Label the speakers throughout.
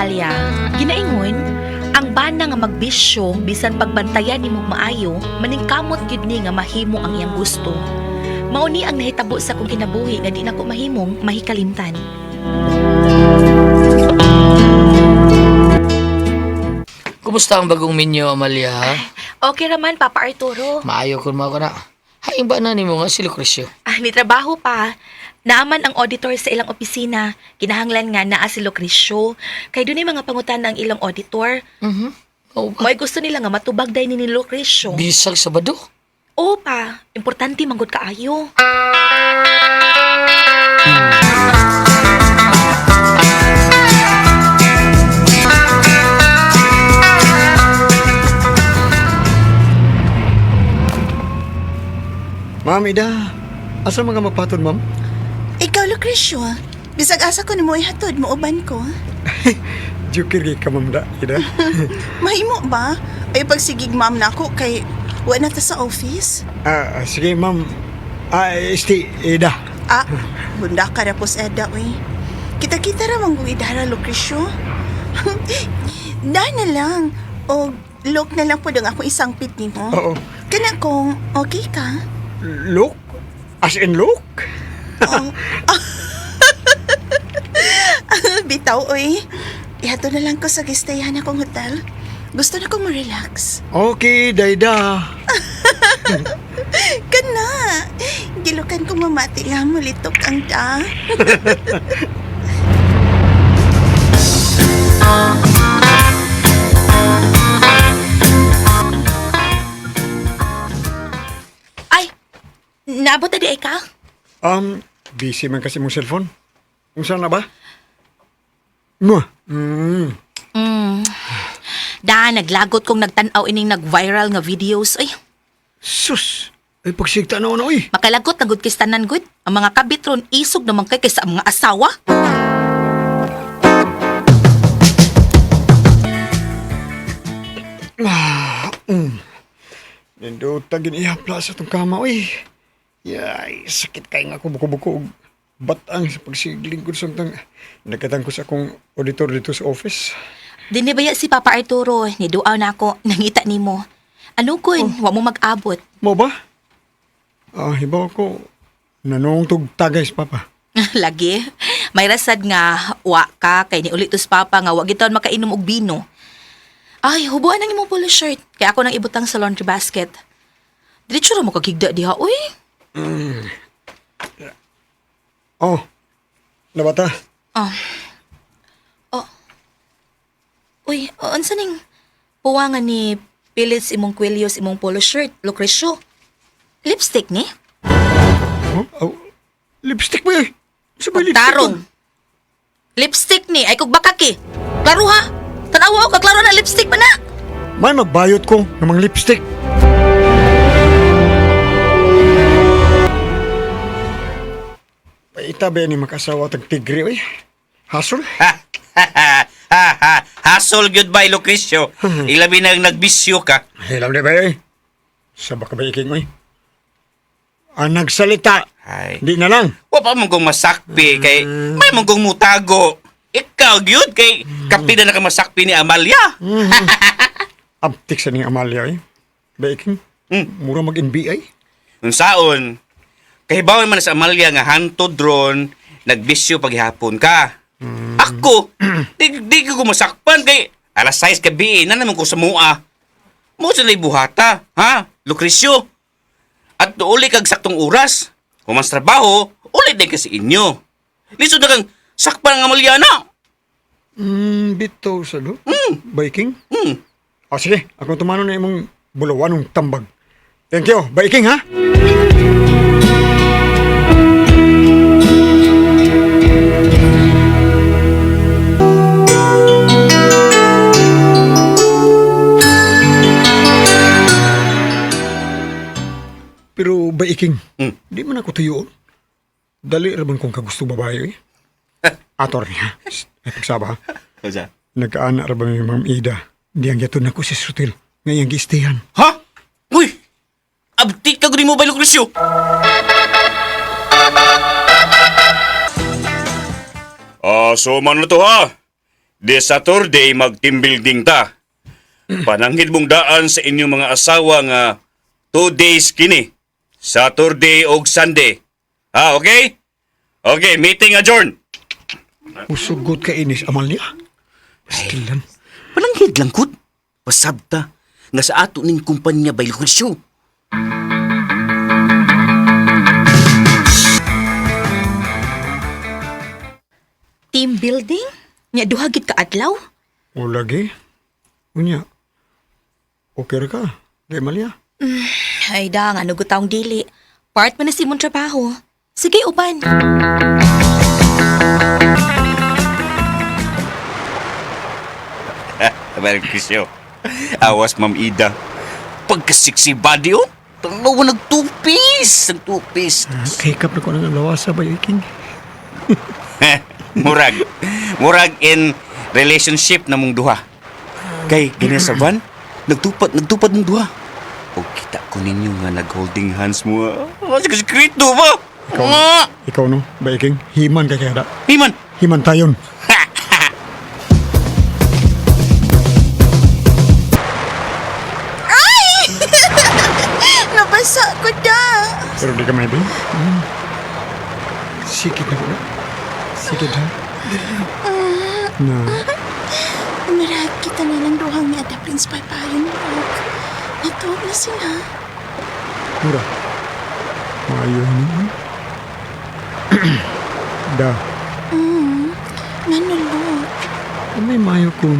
Speaker 1: Amalia. Ginaingon, ang bana nga magbisyo bisan pagbantayan nimo maayo, maningkamot gyud ni nga mahimo ang iyang gusto. Mao ni ang nahitabo sa akong kinabuhi nga di nako mahimong mahikalimtan.
Speaker 2: Kumusta ang bagong minyo, Amalia, ha?
Speaker 1: Okay raman, Papa Arturo.
Speaker 2: Maayo kun mo ko na. Hain ba na nimo nga si Lucrecio?
Speaker 1: Ah, ni trabaho pa. Naaman ang auditor sa ilang opisina. Kinahanglan nga naa si Lucrecio. Kay dunay mga pangutan ang ilang auditor.
Speaker 2: Mhm. Oo ba?
Speaker 1: May gusto nila nga matubag day ni Lucrecio.
Speaker 2: Bisag Sabado.
Speaker 1: Oo pa, importante manggod kaayo.
Speaker 3: Ma'am Ida, asa mga magpatod, ma'am?
Speaker 4: Ikaw, Lucrecio. Bisag asa ko nimo ihatod, muuban ko.
Speaker 3: Joker kay ka, ma'am da, Ida.
Speaker 4: Mahimo ba? Ay pagsigig ma'am nako kay wa na ta sa office.
Speaker 3: Ah, sige, ma'am. Ah, este, Ida.
Speaker 4: Ah, bunda ka ra pos Eda uy. Kita-kita ra man kung idara Lucrecio. Da na lang. O look na lang po ang ako isang pit nimo.
Speaker 3: Oo.
Speaker 4: Kana kung okay ka.
Speaker 3: Look? As in look?
Speaker 4: Oh. Bitaw uy. Ihatod na lang ko sa gistayan akong hotel. Gusto na kong ma-relax.
Speaker 3: Okay, Dayda.
Speaker 4: Kana! Gilukan ko mamati nga mulitok ang ta.
Speaker 1: Ay, naabot na di ay ka?
Speaker 3: Busy man kasi mong cellphone. Unsa na ba? Mo.
Speaker 1: Mm. Da, naglagot kong nagtan-aw ining nag-viral nga videos. Ay,
Speaker 3: Sus. Ay, pagsigta na na, uy.
Speaker 1: makalagot na gud kay tanan gud. Ang mga kabitron isog naman kay kaysa ang mga asawa.
Speaker 3: Nindota gin ihapla sa itong kama, uy. Yay, sakit kay nga ko buko-buko. Batang sa pagsiglingkod sa tang nagkatang ko sa akong auditor dito sa office.
Speaker 1: Dinhi baya si Papa Arturo, ni duaw na ako, nangita nimo. Ano kun, wa mo mag-abot.
Speaker 3: Mo ba? Ah, hibaw ko. Nanong tug tagay sa papa.
Speaker 1: Lagi. May rasad nga wa ka kay ni ulit tos papa nga wa gitawon makainom og bino. Ay, hubuan ang imong polo shirt. Kay ako nang ibutang sa laundry basket. Diretso ra mo kagigda diha, uy.
Speaker 3: Oh, nabata.
Speaker 1: Oh. Oh. Uy, unsa ning puwangan ni Phyllis imong kwelyos imong polo shirt, Lucrecio? Lipstick ni?
Speaker 3: Oh, oh, lipstick ba eh? Sa ba lipstick?
Speaker 1: Tarong. Lipstick ni ay kog bakaki. Klaro ha. Tanawa ko klaro na lipstick pa na.
Speaker 3: May magbayot ko ng mga lipstick. Paita ba ni makasawa tag tigre oy? Hasol?
Speaker 5: Hasol goodbye, Lucrecio. Ilabi na nagbisyo ka.
Speaker 3: Hilam di ba oy? Sa baka ba iking oy? Ang nagsalita.
Speaker 5: Ay.
Speaker 3: Di na lang.
Speaker 5: Wa pa mong kong masakpi kay may mong kong mutago. Ikaw gyud kay kapila na ka masakpi ni Amalia.
Speaker 3: Abtik sa ning Amalia oy. Ba iking? Mura mag-NBI.
Speaker 5: Unsaon? Kahibaw man sa Amalia nga hantod ron nagbisyo paghihapon ka. Ako, di ko masakpan kay alas 6 gabi na naman ko sa mua. Mo sa buhata, ha? Lucrecio. At uli kag saktong oras. Human sa trabaho, ulit din kasi inyo. Lisod na kang sakpan ang Amalia na.
Speaker 3: Bitaw sa do. Biking?
Speaker 5: Mm.
Speaker 3: O sige, ako tumano na imong bulawanong tambag. Thank you, Biking ha? Pero Biking, di man ako tuyo. Dali ra man kong kagusto babae eh. Ator niya. Ay, pagsaba ha.
Speaker 5: Unsa?
Speaker 3: Nagkaana ra ba mi Ma'am Ida? Di ang yaton ako si Sutil. Ngayang giistihan.
Speaker 5: Ha? Uy! Abtik ka gud mo ba, Lucrecio? Ah, so man na to ha. This Saturday mag-team building ta. Pananghid mong daan sa inyong mga asawa nga 2 days kini. Saturday og Sunday. Ha, okay? Okay, meeting adjourned.
Speaker 3: Usugot ka inis, Amalia. Pastilan.
Speaker 6: Pananghid lang kud. Pasabta nga sa ato ning kumpanya Bay Lucrecio.
Speaker 1: Team building? Nya duha gid ka adlaw?
Speaker 3: O lagi. Unya. Okay ra ka. Di, Amalia.
Speaker 1: Ay da, nga nugot taong dili. Part man na si imong trabaho. Sige, uban.
Speaker 5: Bay Lucrecio. Awas, Ma'am Ida.
Speaker 6: Pagka-sexy body oh. Tanawa nagtupis, nagtupis.
Speaker 3: Kahikap na ko ng lawasa ba, King?
Speaker 5: Murag. Murag in relationship na mong duha. Kay ganyan sa van, nagtupad mong duha. O kita ko ninyo nga nag-holding hands mo. Ah, sekreto ba?
Speaker 3: Ikaw, ikaw no, ba, King? Himan ka kaya da.
Speaker 5: Himan.
Speaker 3: Himan tayon.
Speaker 4: Nabasa ko da.
Speaker 3: Pero di ka may. Sikit na ko na. Sikit ha. Na.
Speaker 4: Marag kita nilang duhang ni Ada Prince Paypayon Rock. Natuog na sila.
Speaker 3: Mura. Maayo ni. Da.
Speaker 4: Nanulog.
Speaker 3: May maayo kung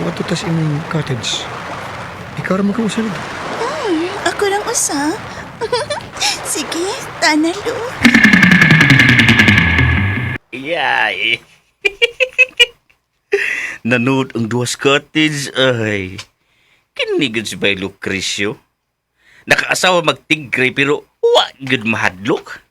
Speaker 3: buwato tas imong cottage. Ikaw ra man kang usalid.
Speaker 4: Ako lang usa. Sige, tanalo.
Speaker 5: Yay. Nanood ang duwas cottage. Ay. Kinigod si Bay Lucrecio. Nakaasawa magtigre pero wa gud mahadlok.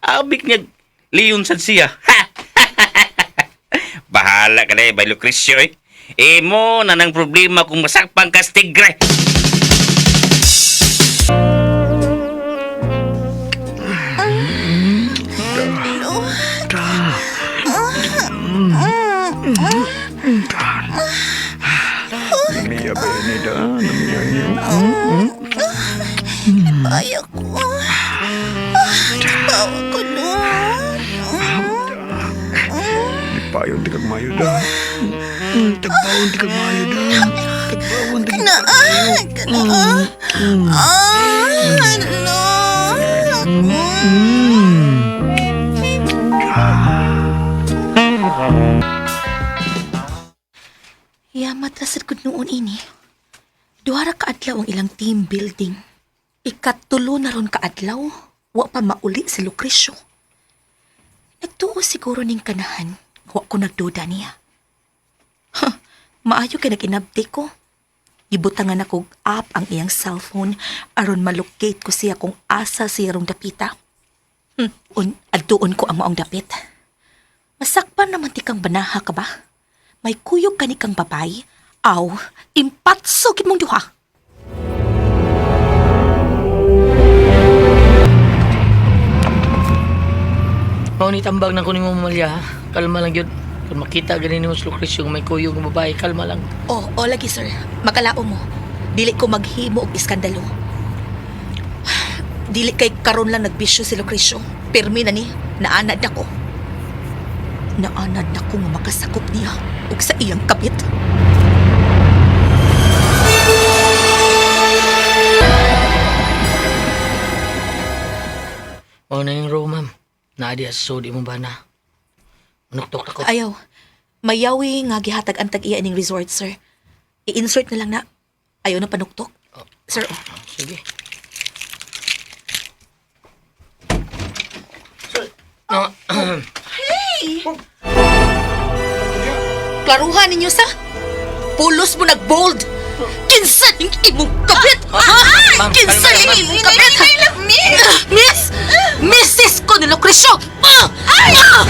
Speaker 5: Abik niya leon sad siya. Bahala ka na eh, Bay Lucrecio eh. Imo na nang problema kung masakpan ka sa tigre.
Speaker 3: Namiya ba ni da? Namiya niyo.
Speaker 4: Ay, ako. Ah, bawa ko, Lord.
Speaker 3: Payon ti kag maayo da. Tagbaon ti kag maayo da. Tagbaon ti kag
Speaker 4: Kana, ah, kana, ah. Ah, Lord.
Speaker 1: Yamat rasad gud noon ini. Duha ra ka adlaw ang ilang team building. Ikatulo na ron ka adlaw, wa pa mauli si Lucrecio. Nagtuo siguro ning kanahan, wa ko nagduda niya. Ha, maayo kay nag-inabti ko. Gibutangan ako og app ang iyang cellphone aron malocate ko siya kung asa siya rong dapita. Adtuon ko ang maong dapit. Masakpan naman ti kang banaha ka ba? May kuyog ka ni kang babay? Aw, impatso gid mong duha.
Speaker 2: Mao ni tambag na ko nimo Amalia ha. Kalma lang gyud. Kung makita ganin nimo si Lucrecio nga may kuyog nga babae, kalma lang.
Speaker 1: Oh, o lagi sir. Makalao mo. Dili ko maghimo og iskandalo. Dili kay karon lang nagbisyo si Lucrecio. Pirmi na ni, naanad nako. Naanad nako nga makasakop niya og sa iyang kapit.
Speaker 2: Mao na yung room, ma'am. Naa diha sa sud imong bana. Manuktok na ko.
Speaker 1: Ayaw. Mayawi nga gihatag ang tag-iya ining resort, sir. I-insert na lang na. Ayaw na panuktok. Sir, oh.
Speaker 2: Sige. Ah,
Speaker 1: Klaruhan ninyo sa pulos mo nag-bold. Kinsa ning imong kapit? Ha?
Speaker 2: Ma'am,
Speaker 1: Kinsa
Speaker 2: kalma
Speaker 1: ning
Speaker 2: lang,
Speaker 1: imong kapit? Miss! Mrs. ko ni Lucrecio! Ah! Ah!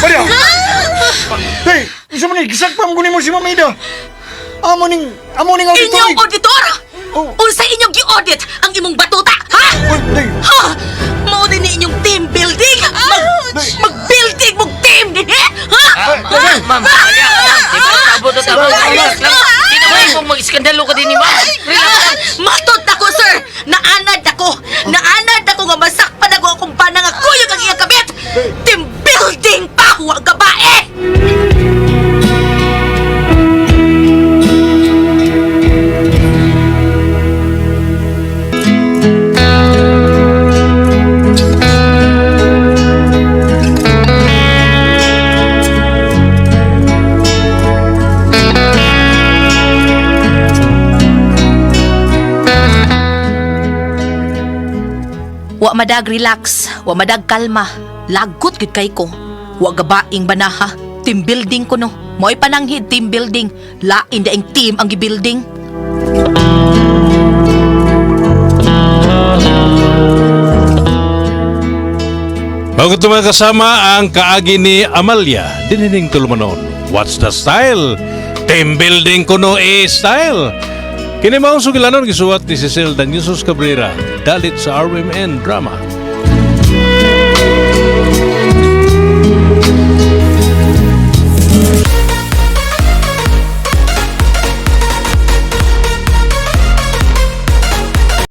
Speaker 3: Maria! Hey, isa man ni gisakpan ko nimo si Mamida. Amo ning auditor.
Speaker 1: Inyong auditor!
Speaker 3: Oh.
Speaker 1: Unsa inyong gi-audit ang imong batuta? Ha?
Speaker 3: Oy, day.
Speaker 1: Ha? Mao din ni inyong team building! Mag, mag-building mong team dinhi! Ha?
Speaker 2: ma'am, ma'am, Tama, relax lang. Di na mo mag-iskandalo ka din ni ma'am. Relax lang.
Speaker 1: Matod ako, sir! Naanad ako! Naanad ako nga masakpan ako akong bana nga kuyog ang iyang kabit! Team building pa! Wa gabae! Wa madag relax, wa madag kalma. Lagot gyud kay ko. Wa gabaing banaha. Team building ko no. Mo'y pananghid team building. Lain daing team ang gibuilding.
Speaker 7: Bago ito mga kasama ang kaagi ni Amalia, dinining tulumanon. What's the style? Team building kuno e style. Kini maong sugilanon gisuwat ni Cecil Daniusos Cabrera, dalit sa RMN Drama.